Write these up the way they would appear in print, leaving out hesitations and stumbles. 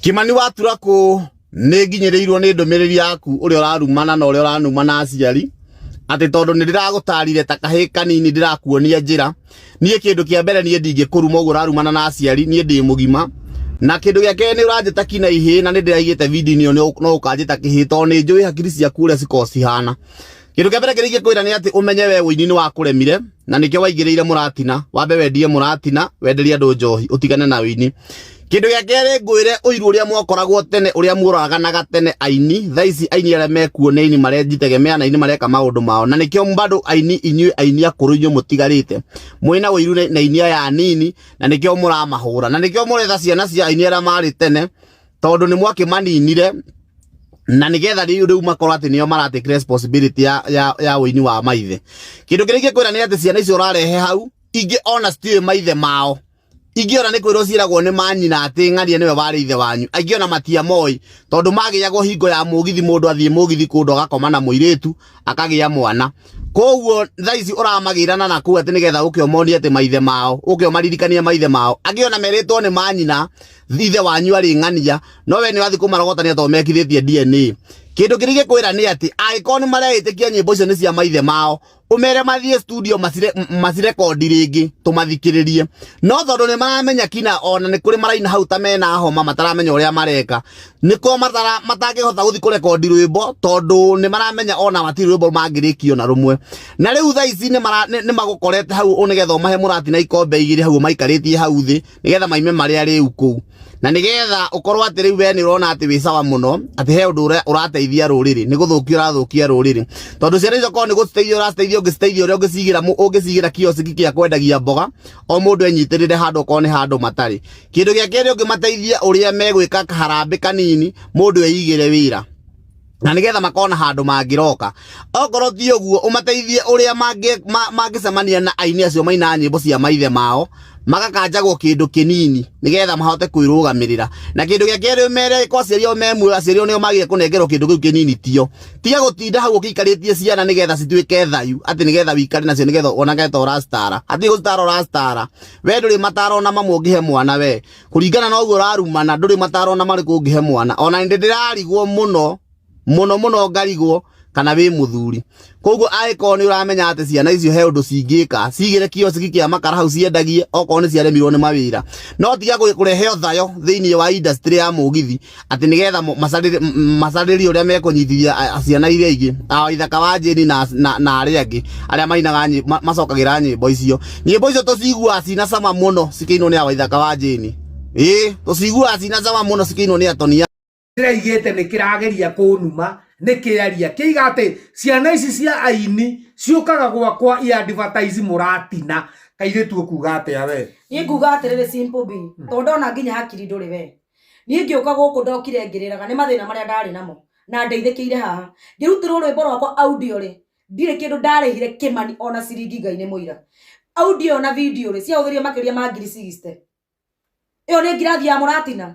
Kimani wa Turaku nĩ nginyĩrĩirwo nĩ ndũmĩrĩri yaku ũrĩa ũrarumana na ũrĩa ũranuma na aciari atĩ tondũ nĩ ndĩragũtarire ta kahĩ kanini ndĩrakuonia njĩra. Niĩ kĩndũ kĩa mbere niĩ ndingĩkũruma ũguo ũrarumana na aciari, niĩ ndĩ mũgima. Na kĩndũ gĩa kerĩ nĩ ũranjĩta kina ihĩĩ na nĩ ndĩraigĩte video-inĩ ĩyo no ũkanjĩta kĩhĩĩ tondũ nĩ njũĩ hakiri ciaku ũrĩa cikoragwo cihana. Kĩndũ kĩa mbere kĩrĩa ingĩkwĩra nĩ atĩ ũmenye we ũini nĩ wakũremire na nĩkĩo waingĩrĩire mũratina. Wambe wendie mũratina, wenderie andũ njohi, ũtigane na ũini. Kĩndũ gĩa kerĩ ngwĩre ũiru ũrĩa mwakoragwo tene ũrĩa mũraganaga tene aini, thaa ici aini arĩa mekuo nĩ aini marejitegemea na aini mareka maũndũ mao, na nĩkĩo bado aini inyuĩ aini akũrũ inyuĩ mũtigarĩte mwĩna ũiru na aini aya anini, na nĩkĩo mũramahũra, na nĩkĩo mũretha ciana cia aini arĩa marĩ tene tondũ nĩ mwakĩmaninire na nigetha riu riu makorwo ati nio mara take responsibility ya ũini wa maithe. Kindu kĩrĩa ingĩkwĩra nĩ atĩ ciana icio ũrarehe hau ingĩ ona citiũĩ maithe mao, ingĩ ona nĩ kwĩrwo ciĩragwo nĩ manyina atĩ ng'ania nĩwe warĩ ithe wanyu, aingĩ ona matiamoĩ tondũ magĩagwo hingo ya mũgithi, mũndũ athiĩ mũgithi kũndũ agakoma na mũirĩtu akagĩa mwana. Koguo thaa ici ũramagĩrana na kũu atĩ nĩgetha ũke ũmonie atĩ maithe mao, ũke ũmaririkanie maithe mao, angĩ ona merĩtwo nĩ manyina ithe wanyu arĩ ng'ania, no we nĩ ũrathiĩ kũmarogotania tondũ mekithĩtie DNA. Kĩndũ kĩrĩa ingĩkwĩra nĩ atĩ angĩkorwo nĩ mareĩtĩkia nyĩmbo icio nĩ cia maithe mao, ũmere mathiĩ studio macirekondi rĩngĩ tũmathikĩrĩrie. No tondũ nĩ maramenya kina ona nĩ kũrĩ maraina hau ta mena homa mataramenya ũrĩa mareka, nĩko matangĩhota gũthiĩ kũrekondi rwĩmbo tondũ nĩ maramenya ona matirĩ rwĩmbo mangĩrĩkia ona rũmwe. Na rĩu thaa ici nĩ magũkorete hau nĩgetha ũmahe mũratina ikombe igĩrĩ hau ũmaikarĩtie hau thĩ nĩgetha maime marĩa rĩu kũu, na nĩgetha ũkorwo atĩ rĩu we nĩ ũrona atĩ wĩ sawa mũno, atĩ he ũndũ ũrateithia rũrĩrĩ, nĩ gũthũkia ũrathũkia rũrĩrĩ, tondũ ciana icio korwo nĩ gũciteithia ũraciteithia, ũngĩciteithia ũrĩa ũngĩcigĩra ũngĩcigĩra kiosiki kĩa kwendagia mboga, o mũndũ enyitĩrĩre handũ okorwo nĩ handũ matarĩ. Kĩndũ gĩa kerĩ ũngĩmateithia ũrĩa megwĩka kaharambĩ kanini, mũndũ eigĩre wĩra na nigetha makona handũ mangĩroka. Okorwo ti ũguo ũmateithie ũrĩa mangĩcemania na aini acio maina nyĩmbo cia maithe mao, magakanjagwo kĩndũ kĩnini nigetha mahote kwĩrũgamĩrĩra. Na kĩndũ gĩa kerĩ ũmere kwa aciari ao me muoyo, aciari ao nĩo magĩrĩire kũnengerwo kĩndũ kĩu kĩnini tio. Tiga gũtinda hau ũkĩikarĩtie ciana nigetha cituĩke thayu, atĩ nigetha wĩikare nacio nigetha wonage ta ũracitara. Hatirĩ gũcitara ũracitara. We ndũrĩ mataro ona mamwe ũngĩhe mwana we. Kũringana na ũguo ũrarumana ndũrĩ mataro ona marĩkũ ũngĩhe mwana. Ona nĩ ndĩrarigwo mũno mũno mũno ngarigwo kana wĩ mũthuri. Koguo angĩkorwo nĩ ũramenya atĩ ciana icio he ũndũ cingĩka, cigĩre kiosiki kĩa makara hau ciendagie okorwo nĩ ciaremirwo nĩ mawĩra. No tiga kũrehe ũthayo thĩinĩ wa industry ya mũgithi atĩ nĩgetha macarĩrie ũrĩa mekũnyitithia ciana iria ingĩ, a Ithaka wa Jane na arĩa angĩ arĩa mainaga macokagĩra nyĩmbo icio. Nyĩmbo icio tũciguaga cina cama mũno cikĩinwo nĩ a Ithaka wa Jane. Ĩĩ, tũciguaga cina cama mũno cikĩinwo nĩ Atoni. Kĩraigĩte nĩ kĩrageria kũnuma nĩ kĩaria kĩiga atĩ ciana ici cia aini ciũkaga gwakwa i advertise mũratina. Kairĩtu ũkuga atĩa we? Niĩ nguga atĩrĩrĩ, Simple B, tondũ ndona nginya hakiri ndũrĩ we. Niĩ ngĩũka gũkũ ndokire ngĩrĩraga nĩ mathĩna marĩa ndarĩ namo na ndeithĩkĩire haha. Ngĩrutĩrwo rwĩmbo rwakwa audio rĩ, ndirĩ kĩndũ ndarĩhire Kĩmani ona ciringi, Ngai nĩ mũira. Audio na video rĩ, ciahũthĩrio makĩria ma ngiri 60. Ĩyo nĩ ngirathi ya mũratina.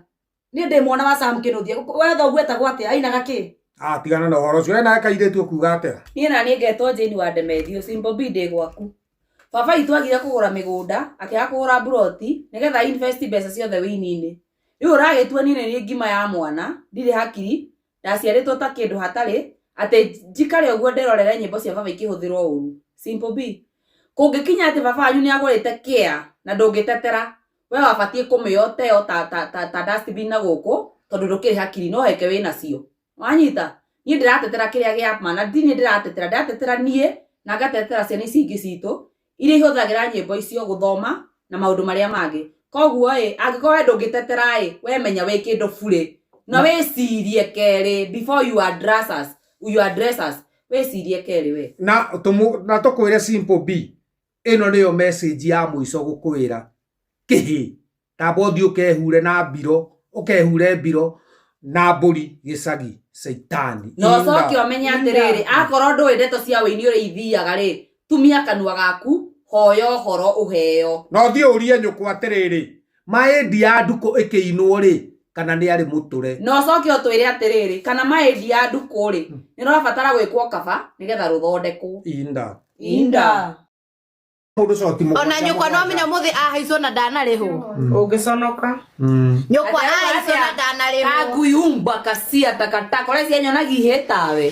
Niĩ ndĩ mwana wa Sam Kĩnuthia. We thoguo etagwo atĩa? Ainaga kĩ? Ah, tigana na ũhoro ũcio. We nawe kairĩtu ũkuga atĩa? Niĩ na niĩ ngetwo Jane wa Ndemethio, Simple B ndĩ gwaku. Baba witũ agire kũgũra mĩgũnda, akĩaga kũgũra mburoti, nĩgetha invest mbeca ciothe wĩini-inĩ. Rĩu ũragĩtua niĩ nĩ niĩ ngima ya mwana, ndirĩ hakiri, ndaciarĩtwo ta kĩndũ hatarĩ, atĩ njikare ũguo ndĩrorere nyĩmbo cia baba ikĩhũthĩrwo ũru. Simple B. Kũngĩkinya atĩ baba wanyu nĩ agũrĩte kĩa na ndũngĩtetera, we wabatiĩ kũmĩoteo ta, ta, ta, ta dustbin na gũkũ, tondũ ndũkĩrĩ hakiri, no heke wĩ nacio. Wanyita? Niĩ ndĩratetera kĩrĩa gĩa ma, na ti niĩ ndĩratetera, ndĩratetera niĩ na ngatetera ciana ici ingĩ citũ, iria ihũthagĩra nyĩmbo icio gũthoma na maũndũ marĩa mangĩ. Koguo ĩ, angĩkorwo we ndũngĩtetera ĩ, we menya wĩ kĩndũ burĩ. Na wĩcirie kerĩ before you address us, you address us. Wĩcirie kerĩ we. Na tũmũ, na tũkwĩre Simple B, ĩno nĩyo message ya mũico gũkwĩra kĩhĩ tamba ũthiĩ ũkehure na mbiro, ũkehure mbiro na mbũri gĩcagi caitani. Na ũcoke ũmenye atĩrĩrĩ, akorwo ndũĩ ndeto cia wĩini ũrĩa ithiaga rĩ, tumia kanua gaku, hoya ũhoro ũheo. Na ũthiĩ ũrie nyũkwa atĩrĩrĩ, maĩndi ya Ndukũ ĩkĩinwo rĩ, kana nĩ arĩ mũtũre. Na ũcoke ũtwĩre atĩrĩrĩ, kana maĩndi ya Ndukũ rĩ, nĩ rũrabatara gwĩkwo kaba nĩgetha rũthondekwo. Inda. Inda. Mũndũ coti mũgwanja Ona nyũkwa no menya mũthĩ ahaicwo na ndanarĩhwo. Ũngĩconoka. Nyũkwa ahaicwo na ndanarĩhwo. Ngui umba kacia takataka ũrĩa cianyonagia ihĩtawe.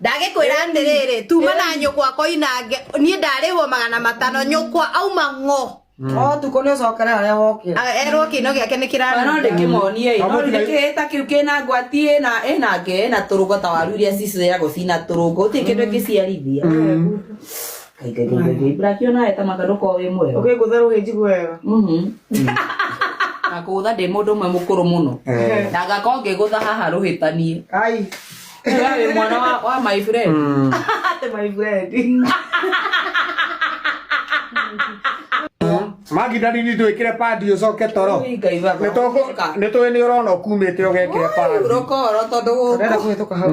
Ndagĩkwĩra atĩrĩrĩ, tuma na nyũkwa koinange, niĩ ndarĩhwo 500, nyũkwa auma ng'o. O tuko nĩ ũcokere harĩa wokĩra. Erwo kĩno gĩake nĩ No kĩranunga. ndĩkĩmonie ĩ, no Kamũtiga- ndĩkĩhĩta kĩu kĩna ngwati ĩna ĩna nge ĩna tũrũngo ta waru iria ciciaragwo cina tũrũngo gũtirĩ kĩndũ ĩngĩciarithia. Ngai ngai ngai ngai Blackie onawe ta maka ndũkorwo wĩ mwega. Ũkĩngũtha rũhĩ njigue wega. Na kũgũtha ndĩ mũndũ ũmwe mũkũrũ mũno na ngakorwo ngĩgũtha haha rũhĩtanie. Ai. We wĩ mwana wa my friend. Ate my friend. Magidalini ndwĩkĩre pandi ũcoke toro. Ui, Ngai baba. Nĩ tũĩ nĩ ũrona ũkumĩte ũgekĩre pandi. Rũkoro tondũ gũkũ Ndĩrenda kũhĩtũka hau.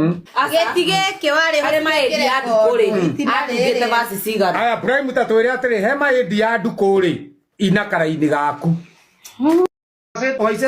Gĩti gĩkĩ warĩ harĩ maĩndi ya ndukũ rĩ atungĩte vaci cigana. Aya Prime ta twĩre atĩrĩ he maĩndi ya ndukũ rĩ ina karaini gaku. Ũhaice